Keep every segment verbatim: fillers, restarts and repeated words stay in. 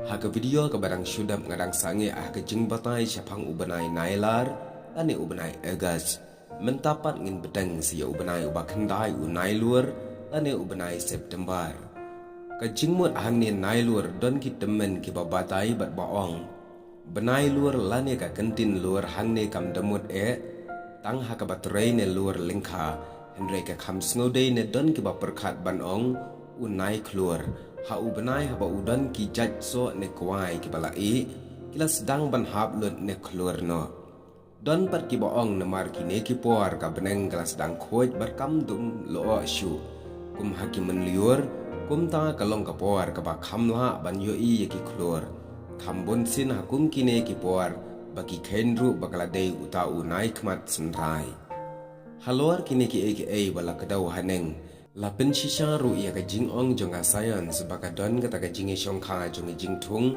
Ha ka video kaba dang shu dep nga dang sangeh ha ka jingbatai shaphang u bnai Nailar lane u bnai August. Mynta pat ngin bteng sa ïa u bnai uba khyndai u Nailur lane u bnai September. Ka jingmut hangne Nailur don ki tymmen kiba batai bad ba ong. Bnai Lur lane ka kyntien Lur hangne kam da mut eh tang ha kaba trei ne Lur lyngkha, hynrei ka kham sngewdei ne don kiba pyrkhat ban ong u Nai Khlur ha u bnai haba u don ki jait soh ne kwai kiba la ih, ki la sdang ban hap lut ne khlur noh. Don pat kiba ong namar kine ki por ka bneng ka la sdang khuid bad kam dum loh shuh. Kum ha ki mynlur, kumta ka long ka por kaba kham lah ban ïohi ïa ki khlur. Kham bun sien ha kum kine ki por ba ki kheiñ ruh ba ka la dei uta u nai khmat synrai. Halor kine kiei kiei ba la kdew haneng, la pynshisha ruh ïa ka jingong jong ka science ba ka don kata ka jingïashongkha jong ka jingthung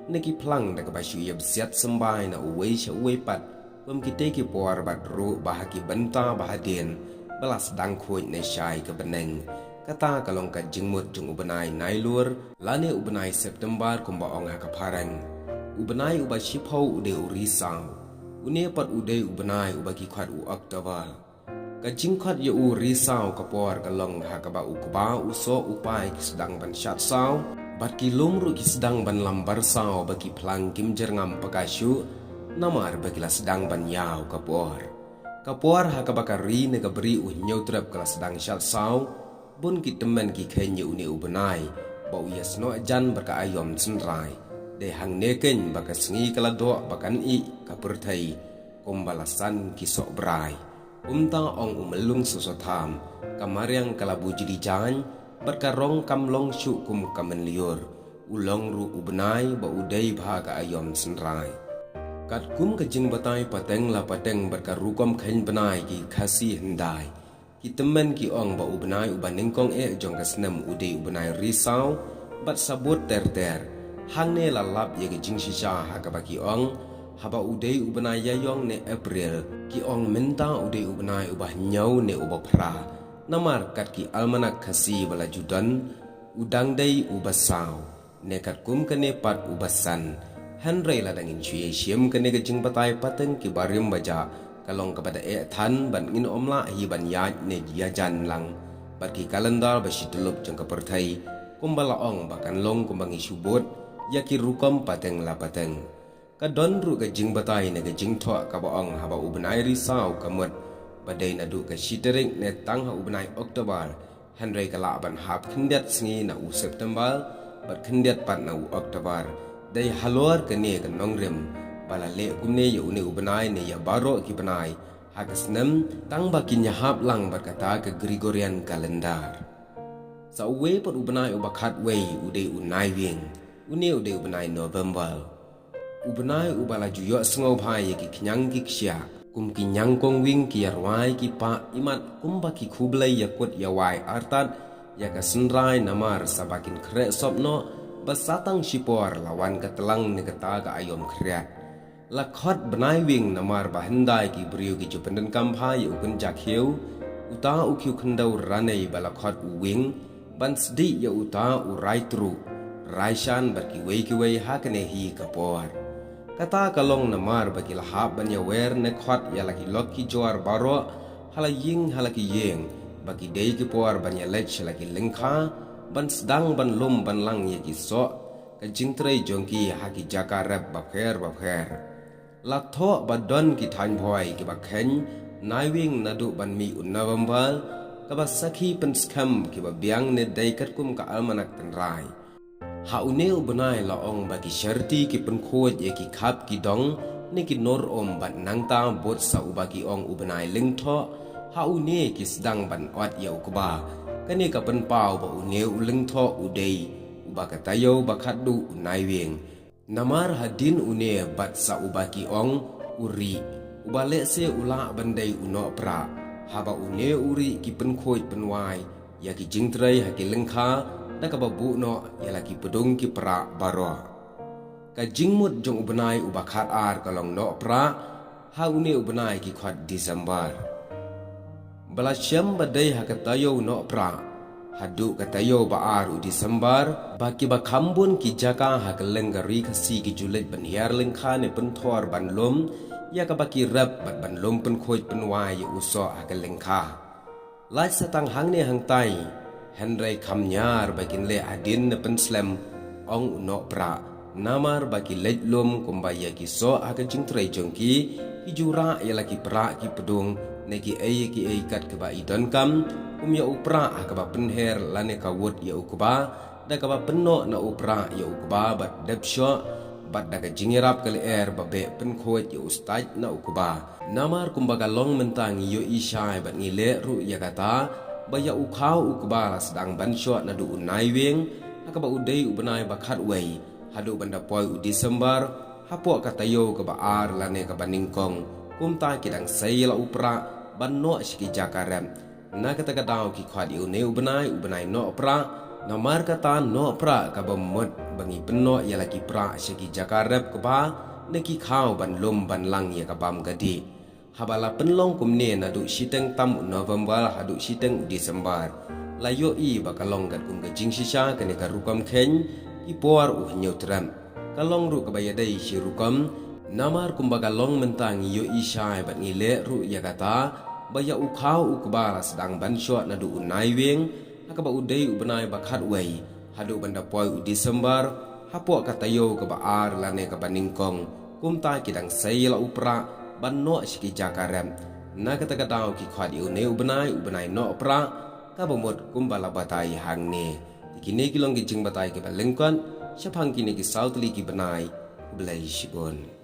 ne ki phlang da kaba shu ïa bsiat symbai na uwei sha uwei pat, kum kitei ki por bad ruh ba ha ki bynta ba hadien ba la sdang khuid ne shai ka bneng. Kata ka long ka jingmut jong u bnai Nailur lane u bnai September kumba ong ha ka phareng. U bnai uba shiphew u dei u Risaw. Une pat u dei u bnai uba ki khot u October. Ka jingkhot ïa u Risaw ka por ka long ha kaba u kba u soh u pai ki sdang ban shat saw bad ki lum ruh ki sdang ban lambar saw ba ki phlang kim jyrngam paka shuh namar ba ki la sdang ban ïaw ka por. Ka por ha kaba ka ri ne ka bri u Hynñiewtrep ka la sdang shat saw, bun ki tymmen ki kheiñ ïa une u bnai ba u ïasnoh jan bad ka aïom synrai. Dei hangne keiñ ba ka sngi ka la doh ba kan ih ka pyrthei kumba la san ki soh brai. Kumta ong u Myllung Soso Tham, ka mariang ka la bujli jaiñ bad ka rong kam long shuh kum ka mynlur. U long ruh u bnai ba u dei bha ka aïom synrai. Katkum ka jingbatai pateng la pateng bad ka rukom kheiñ bnai ki Khasi hyndai, ki tymmen ki ong ba u bnai uba nyngkong eh jong ka snem u dei u bnai Risaw bad sabut ter ter. Hangne la lap ïa ka jingshisha ha kaba ki ong haba u dei u bnai Ïaïong ne April, ki ong mynta u dei u bnai uba hynñiew ne uba phra. Namar kat ki almanak Khasi ba la ju don, u dang dei uba saw. Ne katkum kane pat uba san. Hynrei lada ngin shu ïai shim kane ka jingbatai pateng ki barim bajah, ka long kaba da eh than bad ngin ym lah hi ban ïaid ne ïajan lang bad ki kalendar ba shi tyllup jong ka pyrthei, kumba la ong ba kan long kumba ngi shu bud ïa ki rukom pateng la pateng. Ka don ruh ka jingbatai ne ka jingthoh kaba ong haba u bnai Risaw ka mut ba dei naduh ka shi tarik ne tang ha u bnai October, hynrei ka lah ban hap khyndiat sngi na u September bad khyndiat pat na u October. Dei halor kane ka nongrim ba la leh kumne ïa une u bnai ne ïa baroh ki bnai ha ka snem tang ba kin ïahap lang bad kata ka Gregorian calendar. Sa uwei pat u bnai uba khatwei u dei u Naiwieng, une u dei u bnai November. U bnai uba la ju ïohsngew bha ïa ki khñiang ki kshiah kum ki ñiangkong wieng ki ïarwai ki pah imat kumba ki khublei ïakut ïawai artat ïa ka synrai namar sa ba kin khreh sop noh ba sa tang shipor la wan ka tlang ne kata ka aïom khriat. La khot bnai wieng namar ba hyndai ki briew ki ju pyndonkam bha ïa u kynja khiew, uta u khiew khyndew ranei ba la khot u wieng, ban sdih ïa uta u rai truh, rai shan bad kiwei kiwei ha kane hi ka por. Kata ka long namar ba ki la hap ban ïawer ne khot ïa la ki lok ki jor baroh ha la ïing ha la ki ïing, ba ki dei ki por ban ïaleit sha la ki lyngkha ban sdang ban lum ban lang ïa ki soh ka jingtrei jong ki ha ki jaka rep bapher bapher. La thoh ba don ki thaiñ bhoi kiba kheiñ Naiwieng naduh ban mih u November, kaba sakhi pynskhem kiba biang ne dei katkum ka almanak tynrai. Ha une u bnai la ong ba ki sharti ki pynkhuid ïa ki khap ki dong ne ki nur um bad nangta bud sa uba ki ong u bnai Lyngthoh, ha une ki sdang ban ot ïa u kba. Kane ka pynpaw ba une u Lyngthoh u dei uba ka taïew ba khatduh u Naiwieng. Namar hadien une bad sa uba ki ong u Rieh, uba lehse u lah ban dei u Nohprah, haba une u Rieh ki pynkhuid pynwai ïa ki jingtrei ha ki lyngkha da kaba buh noh ïa la ki pdung ki prah baroh. Ka jingmut jong u bnai uba khatar ka long Nohprah, ha une u bnai ki khot December. Ba la shem ba dei ha ka taïew Nohprah, haduh ka taïew ba ar u December, ba kiba kham bun ki jaka ha kylleng ka ri Khasi ki ju leit ban hiar lyngkha ne pynthor ban lum ïa kaba ki rep bad ban lum pynkhuid pynwai ïa u soh ha ka lyngkha. Lait sa tang hangne hangtai, hynrei kham ñiar ba kin leh hadien ne pynslem, ong u Nohprah. Namar ba ki leit lum kumba ïa ki soh ha ka jingtrei jong ki, ki ju rah ïa la ki prah ki pdung ne kiei kiei kat kaba i donkam, kum ïa u prah ha kaba pynher lane kawut ïa u kba, da kaba pynnoh na u prah ïa u kba bad dep shoh, bad da ka jingïarap ka lyer ba beh pynkhuid ïa u stait na u kba. Namar kumba ka long mynta ngi ïohi shai bad ngi leh ruh ïa kata, ba ïa u khaw u kba la sdang ban shoh naduh u Naiwieng, ha kaba u dei u bnai ba khatwei, haduh ban da poi u December, hapoh ka taïew kaba ar lane kaba nyngkong, kumta ki dang sei ïa la u prah ban noh sha ki jaka rep. Na kata ka daw ki khot ïa une u bnai, u bnai Nohprah, namar kata Nohprah kaba mut ba ngi pynnoh ïa la ki prah sha ki jaka rep kba, ne ki khaw ban lum ban lang ïa ka bam ka dih. Haba la pynlong kumne naduh shiteng tam u November haduh shiteng u December, la ïohi ba ka long katkum ka jingshisha kane ka rukom kheiñ, ki por u hynñiew trep. Ka long ruh kaba ïadei shi rukom, namar kumba ka long mynta ngi ïohi shai bad ngi leh ruh ïa kata, ba ïa u khaw u kba la sdang ban shoh naduh u Naiwieng, ha kaba u dei u bnai ba khatwei, haduh ban da poi u December, hapoh ka taïew kaba ar lane kaba nyngkong, kumta ki dang sei ïa la u prah ban noh sha ki jaka rep. Na kata ka daw ki khot ïa une u bnai, u bnai Nohprah, kaba mut kumba la batai hangne. Te kine ki long ki jingbatai kiba lyngkot shaphang kine ki saw tylli ki bnai. Khublei shibun.